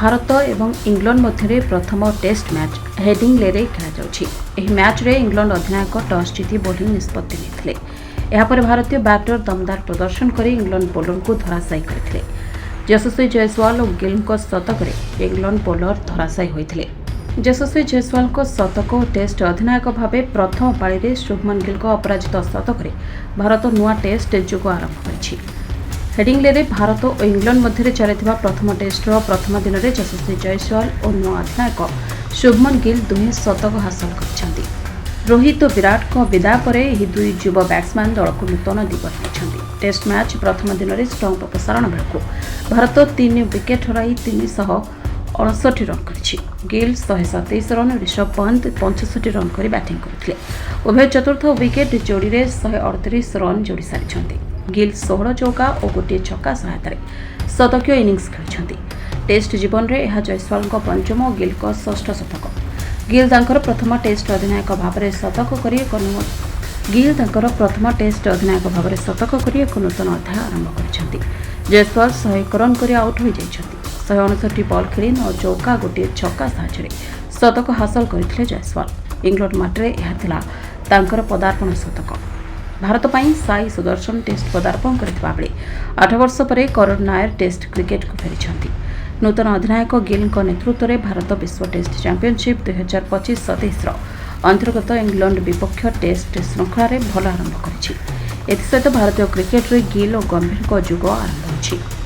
ଭାରତ ଏବଂ ଇଂଲଣ୍ଡ ମଧ୍ୟରେ ପ୍ରଥମ ଟେଷ୍ଟ ମ୍ୟାଚ୍ ହେଡିଂଲେରେ ଖେଳାଯାଉଛି। ଏହି ମ୍ୟାଚ୍ରେ ଇଂଲଣ୍ଡ ଅଧିନାୟକ ଟସ୍ ଜିତି ବୋଲିଂ ନିଷ୍ପତ୍ତି ନେଇଥିଲେ। ଏହାପରେ ଭାରତୀୟ ବ୍ୟାଟର ଦମଦାର ପ୍ରଦର୍ଶନ କରି ଇଂଲଣ୍ଡ ବୋଲରଙ୍କୁ ଧରାଶାୟୀ କରିଥିଲେ। ଯଶସ୍ୱୀ ଜୟସ୍ୱାଲ ଓ ଗିଲ୍ଙ୍କ ଶତକରେ ଇଂଲଣ୍ଡ ବୋଲର ଧରାଶାୟୀ ହୋଇଥିଲେ। ଯଶସ୍ୱୀ ଜୟସ୍ୱାଲଙ୍କ ଶତକ ଓ ଟେଷ୍ଟ ଅଧିନାୟକ ଭାବେ ପ୍ରଥମ ପାଳିରେ ଶୁଭମନ ଗିଲ୍ଙ୍କ ଅପରାଜିତ ଶତକରେ ଭାରତ ନୂଆ ଟେଷ୍ଟ ଯୁଗ ଆରମ୍ଭ କରିଛି। ହେଡିଂଲେରେ ଭାରତ ଓ ଇଂଲଣ୍ଡ ମଧ୍ୟରେ ଚାଲିଥିବା ପ୍ରଥମ ଟେଷ୍ଟର ପ୍ରଥମ ଦିନରେ ଯଶସ୍ୱୀ ଜୟସ୍ୱାଲ ଓ ନୂଆ ଅଧିନାୟକ ଶୁଭମନ ଗିଲ୍ ଦୁହେଁ ଶତକ ହାସଲ କରିଛନ୍ତି। ରୋହିତ ଓ ବିରାଟଙ୍କ ବିଦାୟ ପରେ ଏହି ଦୁଇ ଯୁବ ବ୍ୟାଟ୍ସମ୍ୟାନ୍ ଦଳକୁ ନୂତନ ଦିଗ ଦେଇଛନ୍ତି। ଟେଷ୍ଟ ମ୍ୟାଚ୍ ପ୍ରଥମ ଦିନରେ ଷ୍ଟମ୍ପ ଅପସାରଣ ବେଳକୁ ଭାରତ 3 ୱିକେଟ୍ ହରାଇ 359 ରନ୍ କରିଛି। ଗିଲ୍ 127 ରନ୍, ରିଷଭ ପନ୍ତ 65 ରନ୍ କରି ବ୍ୟାଟିଂ କରିଥିଲେ। ଉଭୟ ଚତୁର୍ଥ ୱିକେଟ୍ ଯୋଡ଼ିରେ 138 ରନ୍ ଯୋଡ଼ି ସାରିଛନ୍ତି। ଗିଲ୍ 16 ଚୌକା ଓ ଗୋଟିଏ ଛକା ସହାୟତାରେ ଶତକୀୟ ଇନିଂସ ଖେଳିଛନ୍ତି। ଟେଷ୍ଟ ଜୀବନରେ ଏହା ଜୟସ୍ୱାଲଙ୍କ ପଞ୍ଚମ ଓ ଗିଲ୍ଙ୍କ ଷଷ୍ଠ ଶତକ। ଗିଲ୍ ତାଙ୍କର ପ୍ରଥମ ଟେଷ୍ଟ ଅଧିନାୟକ ଭାବରେ ଶତକ କରି ଏକ ନୂତନ ଅଧ୍ୟାୟ ଆରମ୍ଭ କରିଛନ୍ତି। ଜୟସ୍ୱାଲ 101 ରନ୍ କରି ଆଉଟ୍ ହୋଇଯାଇଛନ୍ତି। 159 ବଲ୍ ଖେଳି ନଅ ଚୌକା, ଗୋଟିଏ ଛକା ସାହାଯ୍ୟରେ ଶତକ ହାସଲ କରିଥିଲେ ଜୟସ୍ୱାଲ। ଇଂଲଣ୍ଡ ମାଟିରେ ଏହା ଥିଲା ତାଙ୍କର ପଦାର୍ପଣ ଶତକ। ଭାରତ ପାଇଁ ସାଇ ସୁଦର୍ଶନ ଟେଷ୍ଟ ପଦାର୍ପଣ କରିଥିବା ବେଳେ 8 ବର୍ଷ ପରେ କରୁଣ ନାୟର ଟେଷ୍ଟ କ୍ରିକେଟକୁ ଫେରିଛନ୍ତି। ନୂତନ ଅଧିନାୟକ ଗିଲ୍ଙ୍କ ନେତୃତ୍ୱରେ ଭାରତ ବିଶ୍ୱ ଟେଷ୍ଟ ଚାମ୍ପିଅନସିପ୍ 2025-27ର ଅନ୍ତର୍ଗତ ଇଂଲଣ୍ଡ ବିପକ୍ଷ ଟେଷ୍ଟ ଶୃଙ୍ଖଳାରେ ଭଲ ଆରମ୍ଭ କରିଛି। ଏଥିସହିତ ଭାରତୀୟ କ୍ରିକେଟରେ ଗିଲ୍ ଓ ଗମ୍ଭୀରଙ୍କ ଯୁଗ ଆରମ୍ଭ ହୋଇଛି।